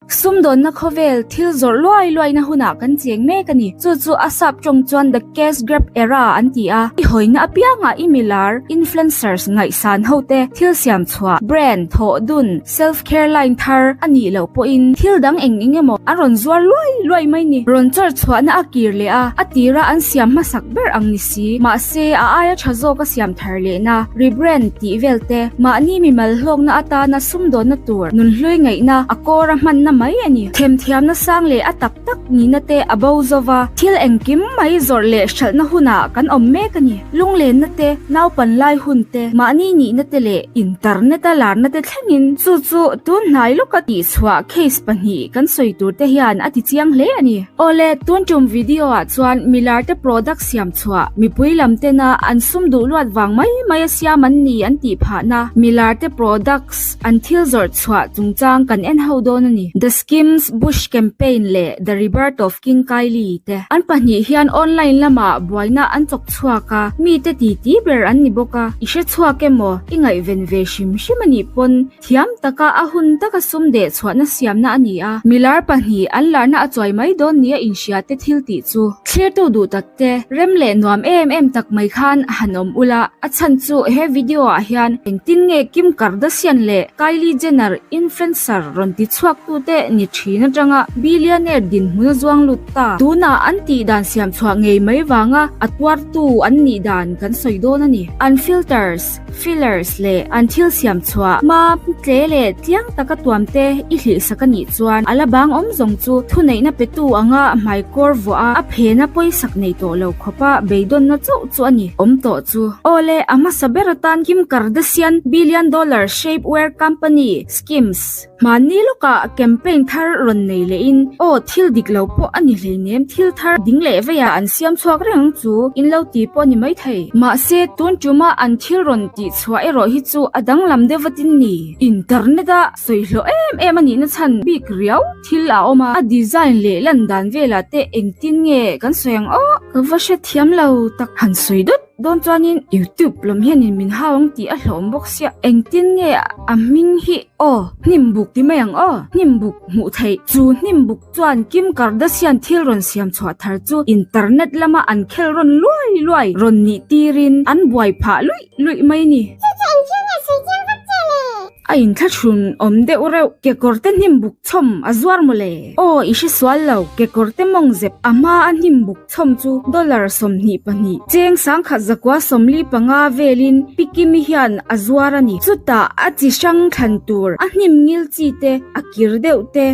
Sumdawnna khawvel thil zawrh luai luaina hunah kan cheng mek a ni. Chu chu a sap tawng chuan the cash grab era an ti a. I hawina apiangah i milar, influencers, ngaihsan hote thil siam chhuah, brand, thawh dun, self care line thar a nih loh pawhin thil dang eng eng emaw an rawn zuar luai luai mai ni. Rawn char chhuahna a kir leh a, a tira an siam hmasak ber ang ni si. Mahse, a aia tha zawk a siam thar lehna, rebrand tih vel te, mahni mimal hlawkna atana sumdawnna tur nunhlui ngaihna a kawr a hmanna mai a ni. Themthiamna sang leh a tak tak nihna te a bo zo va, thil engkim mai zawrh leh hralhna hunah kan awm mek a ni. Lunglenna te, naupan lai hun te, mahni nihna te leh internet-a larna te thlengin chu chu tun hnai lawka tihchhuah case pahnih kan sawi tur te hian a ti chiang hle a ni. Awle, tun tum video ah chuan milar te product siam chhuah mipui lam tena an sum duh luat vang mai mai a siam an ni an tih phahna milar te products an thil zawrh chhuah chungchang kan en ho dawn a ni. The Skims Bush Campaign leh The Rebirth of King Kylie te an pahnih hian online lamah buaina an chawk chhuak a, mite titi ber an ni bawk a, i hre chhuak emaw i ngaihven ve hrim hrim a nih pawn Thiam taka a hun taka sum deh chhuahna siamna a ni a, milar pahnih an larna a chuai mai dawn nia inhria te thil tih chu thlirtu duh tak te, rem leh nuam em em tak mai khan han awm ula, a chhan chu he video ah hian engtin nge Kim Kardashian leh Kylie Jenner influencer rawn ti chhuak tu te ni thin atanga billionaire dinhmun a zuang lut ta, tunah an tih dan siam chhuah ngei mai vanga a tuartu an nih dan kan sawi dawn a ni. An filters. Fillers leh an thil siam chhuah hma tle leh tliang taka tuam te i hlihsak a nih chuan a la bang awm zawng chu thuneihna petu anga hmaikawr vuah a, a phena pawisak nei tawh lo khawpa beidawnna chauh chu a ni awm tawh chu. Awle, a hmasa ber atan Kim Kardashian billion dollar shapewear company Skims Mahni lawkah campaign thar rawn nei lehin aw thil dik lo pawh a ni hleinem thil thar ding leh veiah an siam chhuak reng ang chu in lo ti pawh a ni maithei. Mahse tun tuma an thil rawn tih chhuah erawh hi chu a danglam deuh vatin ni. Internet a sawi hlawh em em a nihna chhan bik riau thil a awm a, a design leh lan dan velah te engtin nge kan sawi ang aw ka va hrethiam lo tak han sawi dawt. Dawn chuanin YouTube lam hianin min hau ang tih a hlawm bawk sia, engtin nge a hming hi aw hnim buk ti mai ang aw, hnim buk hmuh theih. Chu hnim buk chuan Kim Kardashian thil rawn siam chhuah thar chu internet lama an khel rawn luai luai rawn nih tirin an buai phah luih luih mai ni. Chu chu eng thil nge sawi chiang vak che le? A inthlahrun awm deuh reuh, kekawrte hnim buk chhawm a zuar mawle. Aw i hresual lo, kekawrte mawng zep a hma a hnim buk chhawm chu dollar 22, cheng 1145 velin Pi Kimi hian a zuar a ni. Chutah a chi hrang thlan tur a hnim ngil chi te, a kir deuh te.